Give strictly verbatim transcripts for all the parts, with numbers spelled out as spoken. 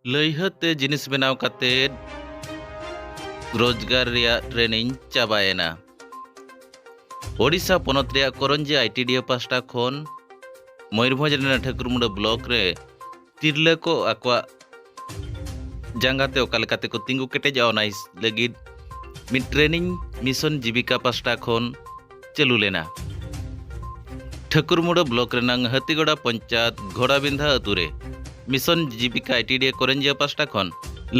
ᱞᱟᱹᱭᱦᱟᱹ ᱛᱮ ᱡᱤᱱᱤᱥ ᱵᱮᱱᱟᱣ ᱠᱟᱛᱮ ᱨᱳᱡᱽᱜᱟᱨ ᱨᱮᱭᱟᱜ ᱴᱨᱮᱱᱤᱝ ᱪᱟᱵᱟᱭᱮᱱᱟ᱾ ᱳᱰᱤᱥᱟ ᱯᱚᱱᱚᱛ ᱨᱮᱭᱟᱜ ᱠᱚᱨᱚᱧᱡᱤ ᱟᱭ ᱴᱤ ᱰᱤ ᱮ ᱯᱟᱥᱴᱟ ᱠᱷᱚᱱ ᱢᱚᱭᱩᱨᱵᱷᱚᱸᱡᱽ ᱨᱮᱱᱟᱜ ᱴᱷᱟᱹᱠᱩᱨᱢᱩᱸᱰᱟᱹ ᱵᱞᱚᱠ ᱨᱮ ᱛᱤᱨᱞᱟᱹ ᱠᱚ ᱟᱠᱚᱣᱟᱜ ᱡᱟᱸᱜᱟ ᱛᱮ ᱚᱠᱟ ᱞᱮᱠᱟᱛᱮ ᱠᱚ ᱛᱤᱸᱜᱩ ᱠᱮᱴᱮᱡᱚᱜᱼᱟ, ᱚᱱᱟ ᱞᱟᱹᱜᱤᱫ ᱢᱤᱫ ᱴᱨᱮᱱᱤᱝ ᱢᱤᱥᱚᱱ ᱡᱤᱵᱤᱠᱟ ᱯᱟᱥᱴᱟ ᱠᱷᱚᱱ ᱪᱟᱹᱞᱩ ᱞᱮᱱᱟ᱾ ᱴᱷᱟᱹᱠᱩᱨᱢᱩᱸᱰᱟᱹ ᱵᱞᱚᱠ ᱨᱮᱱᱟᱜ ᱦᱟᱹᱛᱤᱜᱚᱲᱟ ᱯᱚᱧᱪᱟᱭᱮᱛ ᱜᱷᱳᱲᱟᱵᱤᱸᱫᱷᱟ ᱟᱹᱛᱩ ᱨᱮ ᱢᱤᱥᱚᱱ ᱡᱤᱵᱤᱠᱟ ᱟᱭ ᱴᱤ ᱰᱤ ᱮ ᱠᱚᱨᱚᱧᱡᱤᱭᱟᱹ ᱯᱟᱥᱴᱟ ᱠᱷᱚᱱ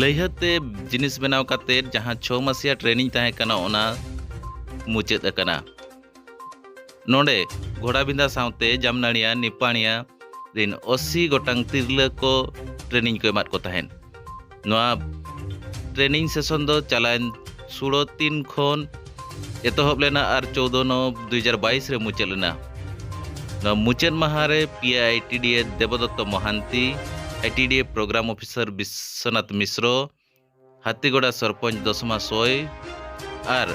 ᱞᱟᱹᱭᱦᱟᱹ ᱛᱮ ᱡᱤᱱᱤᱥ ᱵᱮᱱᱟᱣ ᱠᱟᱛᱮ ᱡᱟᱦᱟᱸ ᱪᱷᱚ ᱢᱟᱥᱤᱭᱟ ᱴᱨᱮᱱᱤᱝ ᱛᱟᱦᱮᱸ ᱠᱟᱱᱟ, ᱚᱱᱟ ᱢᱩᱪᱟᱹᱫ ᱟᱠᱟᱱᱟ᱾ ᱱᱚᱰᱮ ᱜᱷᱳᱲᱟᱵᱤᱸᱫᱷᱟ ᱥᱟᱶᱛᱮ ᱡᱟᱢᱱᱟᱲᱤᱭᱟ, ᱱᱤᱯᱟᱲᱤᱭᱟ ᱨᱤᱱ ᱟᱥᱤ ᱜᱚᱴᱟᱝ ᱛᱤᱨᱞᱟᱹ ᱠᱚ ᱴᱨᱮᱱᱤᱝ ᱠᱚ ᱮᱢᱟᱫ ᱠᱚ ᱛᱟᱦᱮᱸᱫ᱾ ᱱᱚᱣᱟ ᱴᱨᱮᱱᱤᱝ ᱥᱮᱥᱚᱱ ᱫᱚ ᱪᱟᱞᱟᱣᱮᱱ ᱥᱳᱲᱚ ᱛᱤᱱ ᱠᱷᱚᱱ ᱮᱛᱚᱦᱚᱵ ᱞᱮᱱᱟ ᱟᱨ ᱪᱳᱫᱚ ᱱᱚ ᱫᱩ ᱦᱟᱡᱟᱨ ᱵᱟᱭᱤᱥ ᱨᱮ ᱢᱩᱪᱟᱹᱫ ᱞᱮᱱᱟ᱾ ᱱᱚᱣᱟ ᱢᱩᱪᱟᱹᱫ ᱢᱟᱦᱟ ᱨᱮ P A I T D A Debadutta Mohanty, I T D A programme officer Biswanath Mishra, Hatigoda sarpanch Dasma Soy ᱟᱨ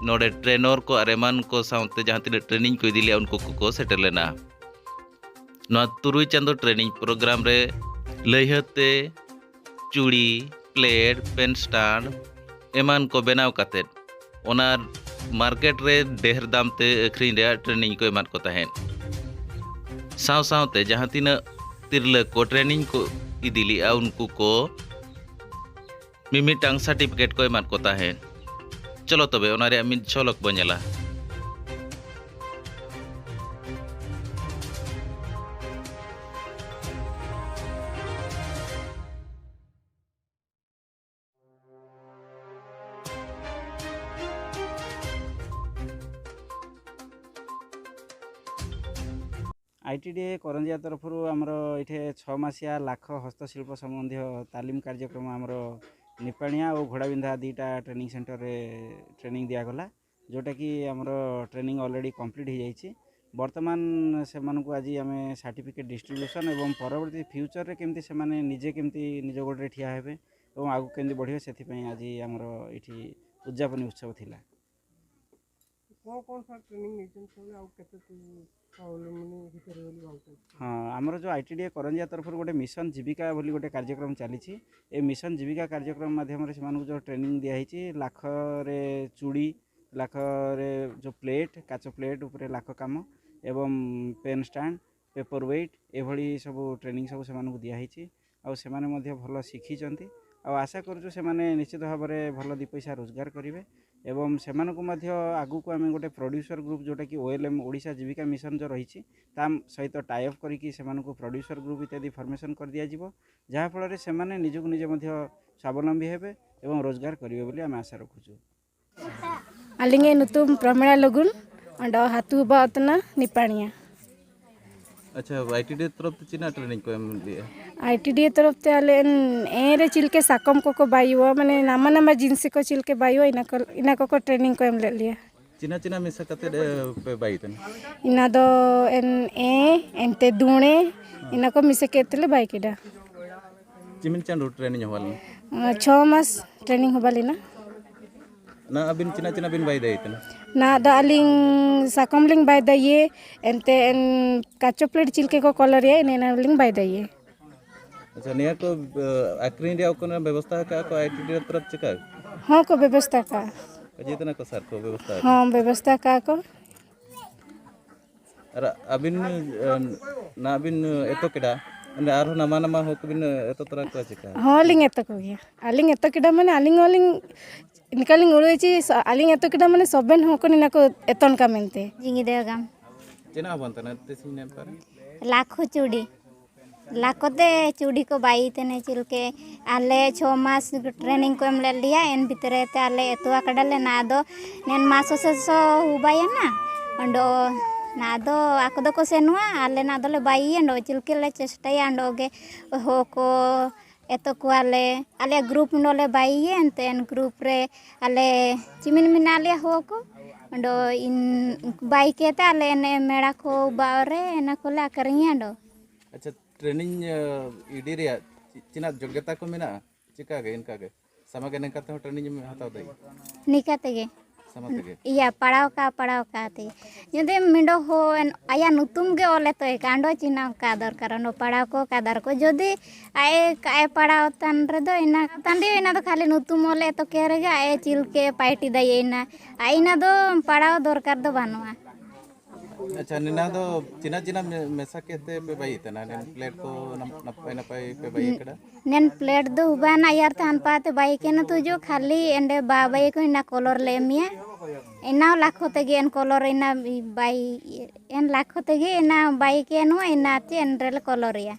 ᱱᱚᱰᱮ ᱴᱨᱮᱱᱚᱨ ᱠᱚ ᱟᱨ ᱮᱢᱟᱱ ᱠᱚ ᱥᱟᱶᱛᱮ ᱡᱟᱦᱟᱸ ᱛᱤᱱᱟᱹᱜ ᱴᱨᱮᱱᱤᱝ ᱠᱚ ᱤᱫᱤ ᱞᱮᱫᱼᱟ, ᱩᱱᱠᱩ ᱠᱚᱠᱚ ᱥᱮᱴᱮᱨ ᱞᱮᱱᱟ᱾ ᱱᱚᱣᱟ ᱛᱩᱨᱩᱭ ᱪᱟᱸᱫᱚ ᱴᱨᱮᱱᱤᱝ ᱯᱨᱳᱜᱨᱟᱢ ᱨᱮ ᱞᱟᱹᱭᱦᱟᱹ ᱛᱮ ᱪᱩᱲᱤ, ᱯᱞᱮᱴ, ᱯᱮᱱ ᱥᱴᱟᱱᱰ ᱮᱢᱟᱱ ᱠᱚ ᱵᱮᱱᱟᱣ ᱠᱟᱛᱮᱫ ᱚᱱᱟ ᱢᱟᱨᱠᱮᱴ ᱨᱮ ᱰᱷᱮᱨ ᱫᱟᱢ ᱛᱮ ᱟᱹᱠᱷᱨᱤᱧ ᱨᱮᱭᱟᱜ ᱴᱨᱮᱱᱤᱝ ᱠᱚ ᱮᱢᱟᱫ ᱠᱚ ᱛᱟᱦᱮᱸᱫ᱾ ᱥᱟᱶ ᱥᱟᱶᱛᱮ ᱡᱟᱦᱟᱸ ᱛᱤᱱᱟᱹᱜ ᱛᱤᱨᱞᱟᱹ ᱠᱚ ᱴᱨᱮᱱᱤᱝ ᱠᱚ ᱤᱫᱤ ᱞᱮᱫᱼᱟ, ᱩᱱᱠᱩ ᱠᱚ ᱢᱤᱢᱤᱫᱴᱟᱝ ᱥᱟᱨᱴᱤᱯᱷᱤᱠᱮᱴ ᱠᱚ ᱮᱢᱟᱫ ᱠᱚ ᱛᱟᱦᱮᱸᱫ᱾ ᱪᱚᱞᱚ ᱛᱚᱵᱮ ᱚᱱᱟ ᱨᱮᱭᱟᱜ ᱢᱤᱫ ᱡᱷᱚᱞᱚᱠ ᱵᱚᱱ ᱧᱮᱞᱟ᱾ I T D A Karanjia ତରଫରୁ ଆମର ଏଇଠି ଛଅ ମାସିଆ ଲାଖ ହସ୍ତଶିଳ୍ପ ସମ୍ବନ୍ଧୀୟ ତାଲିମ କାର୍ଯ୍ୟକ୍ରମ ଆମର ନିପାଣିଆ ଓ ଘୋଡ଼ାବିନ୍ଧା ଦୁଇଟା ଟ୍ରେନିଂ ସେଣ୍ଟରରେ ଟ୍ରେନିଂ ଦିଆଗଲା, ଯେଉଁଟାକି ଆମର ଟ୍ରେନିଂ ଅଲରେଡ଼ି କମ୍ପ୍ଲିଟ୍ ହେଇଯାଇଛି। ବର୍ତ୍ତମାନ ସେମାନଙ୍କୁ ଆଜି ଆମେ ସାର୍ଟିଫିକେଟ୍ ଡିଷ୍ଟ୍ରିବ୍ୟୁସନ୍ ଏବଂ ପରବର୍ତ୍ତୀ ଫ୍ୟୁଚରରେ କେମିତି ସେମାନେ ନିଜେ କେମିତି ନିଜ ଗୋଡ଼ରେ ଠିଆ ହେବେ ଏବଂ ଆଗକୁ କେମିତି ବଢ଼ିବେ, ସେଥିପାଇଁ ଆଜି ଆମର ଏଇଠି ଉଦ୍ଯାପନୀ ଉତ୍ସବ ଥିଲା। କ'ଣ କ'ଣ ସାର୍ ଟ୍ରେନିଂ ନେଇଛନ୍ତି, ଆଉ କେତେ ସ୍ୱାବଲମ୍ବୀ ହେଇପାରିବେ ବୋଲି ଭାବୁଛନ୍ତି? ହଁ, ଆମର ଯେଉଁ I T D A Karanjia ତରଫରୁ ଗୋଟେ ମିଶନ ଜୀବିକା ବୋଲି ଗୋଟେ କାର୍ଯ୍ୟକ୍ରମ ଚାଲିଛି। ଏ ମିଶନ ଜୀବିକା କାର୍ଯ୍ୟକ୍ରମ ମାଧ୍ୟମରେ ସେମାନଙ୍କୁ ଯେଉଁ ଟ୍ରେନିଂ ଦିଆହେଇଛି, ଲାଖରେ ଚୁଡ଼ି, ଲାଖରେ ଯେଉଁ ପ୍ଲେଟ୍, କାଚ ପ୍ଲେଟ୍ ଉପରେ ଲାଖ କାମ ଏବଂ ପେନ୍ ଷ୍ଟାଣ୍ଡ, ପେପର ୱେଟ୍, ଏଭଳି ସବୁ ଟ୍ରେନିଂ ସବୁ ସେମାନଙ୍କୁ ଦିଆହେଇଛି। ଆଉ ସେମାନେ ମଧ୍ୟ ଭଲ ଶିଖିଛନ୍ତି। ଆଉ ଆଶା କରୁଛୁ ସେମାନେ ନିଶ୍ଚିତ ଭାବରେ ଭଲ ଦୁଇ ପଇସା ରୋଜଗାର କରିବେ ଏବଂ ସେମାନଙ୍କୁ ମଧ୍ୟ ଆଗକୁ ଆମେ ଗୋଟେ ପ୍ରଡ୍ୟୁସର ଗ୍ରୁପ୍, ଯେଉଁଟାକି ଓ ଏଲ୍ ଏମ୍, ଓଡ଼ିଶା ଜୀବିକା ମିଶନ ଯେଉଁ ରହିଛି, ତା ସହିତ ଟାଇଅପ୍ କରିକି ସେମାନଙ୍କୁ ପ୍ରଡ୍ୟୁସର ଗ୍ରୁପ୍ ଇତ୍ୟାଦି ଫର୍ମେସନ୍ କରିଦିଆଯିବ, ଯାହାଫଳରେ ସେମାନେ ନିଜକୁ ନିଜେ ମଧ୍ୟ ସ୍ୱାବଲମ୍ବୀ ହେବେ ଏବଂ ରୋଜଗାର କରିବେ ବୋଲି ଆମେ ଆଶା ରଖୁଛୁ। ᱟᱹᱞᱤᱧᱟᱜ ᱧᱩᱛᱩᱢ ᱯᱨᱚᱢᱤᱲᱟ ᱞᱚᱜᱩᱱ, ᱚᱸᱰᱮ ᱦᱟᱹᱛᱩ ᱦᱩᱵᱟ ᱚᱛᱱᱟ ᱱᱤᱯᱟᱬᱤᱭᱟ᱾ ᱟᱪᱪᱷᱟ, ᱟᱭ ᱴᱤ ᱰᱤ ᱮ ᱛᱚᱨᱚᱯ ᱛᱮ ᱪᱤᱱᱟ ᱴᱨᱮᱱᱤᱝ ᱠᱚ ᱮᱢ ᱞᱮᱜᱼᱟ? ᱟᱭ ᱴᱤ ᱰᱤ ᱮ ᱛᱚᱨᱚᱯ ᱛᱮ ᱟᱞᱮ ᱮᱱ, ᱮᱱ ᱨᱮ ᱪᱮᱫ ᱞᱮᱠᱟ ᱥᱟᱠᱚᱢ ᱠᱚᱠᱚ ᱵᱟᱭᱚᱜᱼᱟ, ᱢᱟᱱᱮ ᱱᱟᱢᱟ ᱱᱟᱢᱟ ᱡᱤᱱᱤᱥ ᱠᱚ ᱪᱮᱫ ᱞᱮᱠᱟ ᱵᱟᱭᱚᱜᱼᱟ, ᱤᱱᱟᱹ ᱠᱚ, ᱤᱱᱟᱹ ᱠᱚᱠᱚ ᱴᱨᱮᱱᱤᱝ ᱠᱚ ᱮᱢ ᱞᱮᱫ ᱞᱮᱭᱟ᱾ ᱪᱤᱱᱟ ᱪᱤᱱᱟ ᱢᱮᱥᱟ ᱠᱟᱛᱮ, ᱮ, ᱯᱮ ᱵᱟᱭ ᱛᱟᱦᱮᱱᱟ? ᱤᱱᱟ ᱫᱚ ᱮᱱ ᱮ, ᱮᱱᱛᱮ ᱫᱩᱬᱮ, ᱤᱱᱟ ᱠᱚ ᱢᱮᱥᱟ ᱠᱟᱛᱮ ᱞᱮ ᱵᱟᱭ ᱠᱮᱫᱟ᱾ ᱪᱤᱢᱤᱱ ᱪᱟᱸᱫᱳ ᱴᱨᱮᱱᱤᱝ ᱦᱚᱣᱟ ᱞᱮᱱᱟ? ᱟᱸ, ᱪᱷᱚ ᱢᱟᱥ ᱴᱨᱮᱱᱤᱝ ᱦᱚᱵᱟ ᱞᱮᱱᱟ᱾ ᱱᱟ ᱟᱹᱵᱤᱱ ᱪᱤᱱᱟ ᱪᱤᱱᱟ ᱵᱤᱱ ᱵᱟᱭ ᱫᱟᱭᱮ ᱛᱟᱦᱮᱱᱟ? ᱱᱟ ᱫᱚ ᱟᱹᱞᱤᱧ ᱥᱟᱠᱚᱢ ᱞᱤᱧ ᱵᱟᱭ ᱫᱟᱭᱮ, ᱮᱱᱛᱮ ᱮᱱ ᱠᱟᱪᱚ ᱯᱞᱮᱴ ᱪᱮᱫ ᱞᱮᱠᱟ ᱠᱚ ᱠᱚᱞᱟᱨ ᱨᱮᱭᱟ, ᱮᱱᱮ ᱮᱱᱟ ᱞᱤᱧ ᱵᱟᱭ ᱫᱟᱭᱮ᱾ ᱟᱪᱪᱷᱟ, ᱱᱤᱭᱟᱹ ᱠᱚ, ᱮ, ᱟᱠᱷᱨᱤᱧ ᱨᱮᱭᱟᱜ ᱠᱳᱱᱳ ᱵᱮᱵᱚᱥᱛᱷᱟ ᱟᱠᱟᱫᱼᱟ ᱠᱚ ᱟᱭ ᱴᱤ ᱰᱤ ᱮ ᱛᱚᱨᱚᱯ ᱪᱮᱠᱟ? ᱦᱚᱸ ᱠᱚ ᱵᱮᱵᱚᱥᱛᱷᱟ ᱟᱠᱟᱫᱼᱟ᱾ ᱡᱮ ᱛᱤᱱᱟᱹᱜ ᱠᱚ ᱥᱟᱨ ᱠᱚ ᱵᱮᱵᱚᱥᱛᱷᱟ ᱟᱠᱟᱫᱼᱟ? ᱦᱚᱸ, ᱵᱮᱵᱚᱥᱛᱷᱟ ᱟᱠᱟᱫᱼᱟ ᱠᱚ᱾ ᱟᱨ ᱟᱹᱵᱤᱱ, ᱮ, ᱱᱟ ᱵᱤᱱ ᱮᱛᱚ ᱠᱮᱫᱟ, ᱢᱟᱱᱮ ᱟᱨᱦᱚᱸ ᱱᱟᱣᱟ ᱱᱟᱣᱟ ᱦᱚᱸ ᱠᱚᱵᱤᱱ ᱮᱛᱚ ᱛᱚᱨᱟ ᱠᱚᱣᱟ ᱪᱮᱠᱟ? ᱦᱚᱸ, ᱞᱤᱧ ᱮᱛᱚ ᱠᱚᱜᱮᱭᱟ᱾ ᱟᱹᱞᱤᱧ ᱮᱛᱚ ᱠᱮᱫᱟ ᱢᱟᱱᱮ ᱟᱹᱞᱤᱧ ᱦᱚᱸᱞᱤᱧ ᱤᱱᱠᱟᱹ ᱞᱤᱧ ᱩᱲᱟᱹᱭ ᱪᱮ ᱥᱟ-, ᱟᱹᱞᱤᱧ ᱮᱛᱚ ᱠᱮᱫᱟ ᱢᱟᱱᱮ ᱥᱚᱵᱮᱱ ᱦᱚᱸ ᱠᱚ ᱱᱤᱱᱟ ᱠᱚ ᱮᱛᱚᱱ ᱠᱟ ᱢᱮᱱᱛᱮ᱾ ᱡᱤᱸᱜᱤ ᱫᱮᱣᱜᱟᱢ᱾ ᱪᱮᱫ ᱦᱚᱸ ᱵᱟᱝ ᱛᱟᱦᱮᱱᱟ, ᱛᱤᱥ ᱤᱧ ᱱᱮᱢ ᱯᱟᱨᱮ? ᱞᱟᱠᱷᱚ ᱪᱩᱲᱤ᱾ ᱞᱟᱠᱷᱚ ᱛᱮ ᱪᱩᱲᱤ ᱠᱚ ᱵᱟᱭ ᱛᱮᱱᱮ ᱪᱤᱞᱠᱮ᱾ ᱟᱞᱮ ᱪᱷᱚ ᱢᱟᱥ ᱴᱨᱮᱱᱤᱝ ᱠᱚ ᱮᱢ ᱞᱮᱫ ᱞᱮᱭᱟ, ᱮᱱ ᱵᱷᱤᱛᱨᱤ ᱛᱮ ᱟᱞᱮ ᱮᱛᱚᱣᱟ ᱠᱟᱰᱟ ᱞᱮ ᱱᱟ ᱫᱚ ᱱᱮᱱ ᱢᱟᱥ ᱥᱚᱥᱮ ᱥᱚ ᱦᱩᱵᱟᱭᱮᱱᱟ᱾ ᱚᱸᱰᱚ ᱱᱟ ᱫᱚ ᱟᱠᱚ ᱫᱚᱠᱚ ᱥᱮᱱᱚᱜᱼᱟ, ᱟᱞᱮ ᱱᱟ ᱫᱚᱞᱮ ᱵᱟᱭ ᱚᱸᱰᱚ ᱪᱤᱞᱠᱮ ᱞᱮ ᱪᱮᱥᱴᱟᱭᱟ, ᱚᱸᱰᱚ ᱜᱮ ᱦᱚ ᱠᱚ ᱮᱛᱚ ᱠᱚᱣᱟᱞᱮ, ᱟᱞᱮᱭᱟᱜ ᱜᱨᱩᱯ ᱱᱚᱞᱮ ᱵᱟᱭ ᱮᱱᱛᱮ ᱜᱨᱩᱯ ᱨᱮ ᱟᱞᱮ ᱪᱤᱢᱤᱱ ᱢᱮᱱᱟᱜ ᱞᱮᱭᱟ ᱦᱚ ᱠᱚ᱾ ᱚᱸᱰᱚ ᱤᱧ ᱵᱟᱭ ᱠᱮᱛᱮ ᱟᱞᱮ ᱮᱱᱮ ᱢᱮᱲᱟ ᱠᱚ ᱵᱟᱣ ᱨᱮ ᱮᱱᱟ ᱠᱚᱞᱮ ᱟᱠᱟᱨᱤᱧᱟ ᱚᱸᱰᱚ᱾ ᱟᱪᱪᱷᱟ, ᱴᱨᱮᱱᱤᱝ, ᱮ, ᱤᱰᱤ ᱨᱮᱭᱟᱜ ᱪᱮ-, ᱪᱮᱱᱟᱜ ᱡᱳᱜᱽᱜᱚᱛᱟ ᱠᱚ ᱢᱮᱱᱟᱜᱼᱟ? ᱪᱮᱠᱟ ᱜᱮ, ᱤᱱᱠᱟ ᱜᱮ? ᱥᱟᱢᱟ ᱜᱮ ᱱᱤᱝᱠᱟ ᱛᱮᱦᱚᱸ ᱴᱨᱮᱱᱤᱝ ᱮᱢ ᱦᱟᱛᱟᱣ ᱫᱟᱲᱮᱭᱟᱜᱼᱟ? ᱱᱤᱠᱟ ᱛᱮᱜᱮ᱾ ᱥᱟᱢᱟ ᱛᱮᱜᱮ? ᱤᱭᱟ, ᱯᱟᱲᱟᱣ ᱠᱟ, ᱯᱟᱲᱟᱣ ᱠᱟ ᱛᱮ᱾ ᱡᱩᱫᱤ ᱢᱤᱰᱚ ᱦᱚ ᱮᱱ-, ᱟᱭᱟ ᱱᱩᱛᱩᱢ ᱜᱮ ᱚᱞᱮ ᱛᱚᱭ ᱠᱟᱸᱰᱚ ᱪᱤᱱᱟᱣ ᱠᱟ ᱫᱚᱨᱠᱟᱨ, ᱚᱱᱚ ᱯᱟᱲᱟᱣ ᱠᱚ ᱠᱟ ᱫᱚᱨᱠᱟᱨ᱾ ᱡᱩᱫᱤ ᱟᱡ ᱮ ᱠᱟ-, ᱮ ᱯᱟᱲᱟᱣ ᱛᱟᱱ ᱨᱮᱫᱚ ᱤᱱᱟ ᱛᱟᱸᱫᱮ ᱤᱱᱟ ᱫᱚ ᱠᱷᱟᱹᱞᱤ ᱱᱩᱛᱩᱢ ᱚᱞᱮ ᱛᱚ ᱠᱮ ᱨᱮᱜᱮ ᱟᱡ ᱮ ᱪᱤᱞᱠᱮ ᱯᱟᱭᱴᱤ ᱫᱟᱭᱮ ᱤᱱᱟ᱾ ᱟᱨ ᱤᱱᱟ ᱫᱚ ᱯᱟᱲᱟᱣ ᱫᱚᱨᱠᱟᱨ ᱫᱚ ᱵᱟᱹᱱᱩᱜᱼᱟ᱾ ᱟᱪᱪᱷᱟ, ᱱᱤᱱᱟ ᱫᱚ ᱪᱤᱱᱟ ᱪᱤᱱᱟ ᱢᱮ-, ᱢᱮᱥᱟ ᱠᱮᱛᱮ ᱯᱮ ᱵᱟᱭ ᱛᱟᱱᱟ, ᱱᱤᱱ ᱯᱞᱮᱴ ᱠᱚ ᱱᱟᱯ-, ᱱᱟᱯᱟᱭ ᱱᱟᱯᱟᱭ ᱯᱮ ᱵᱟᱭ ᱠᱟᱫᱟ? ᱱᱮᱱ ᱯᱞᱮᱴ ᱫᱚ ᱦᱩᱵᱟᱱᱟ ᱭᱟᱨ ᱛᱟᱦᱟᱱ ᱯᱟᱛᱮ ᱵᱟᱭ ᱠᱮᱱᱟ ᱛᱩᱡᱩ, ᱠᱷᱟᱹᱞᱤ ᱮᱸᱰᱮ ᱵᱟ ᱵᱟᱭ ᱠᱚ ᱤᱱᱟ ᱠᱚᱞᱚᱨ ᱞᱮ ᱮᱢᱤᱭᱟ᱾ ᱤᱱᱟ ᱞᱟᱠᱷᱚ ᱛᱮᱜᱮ ᱮᱱ ᱠᱚᱞᱚᱨ ᱤᱱᱟ ᱵᱟᱭ, ᱮᱱ ᱞᱟᱠᱷᱚ ᱛᱮᱜᱮ ᱤᱱᱟ ᱵᱟᱭ ᱠᱮᱱᱟ, ᱤᱱᱟ ᱛᱮ ᱮᱱ ᱨᱮᱞᱮ ᱠᱚᱞᱚᱨ ᱮᱭᱟ᱾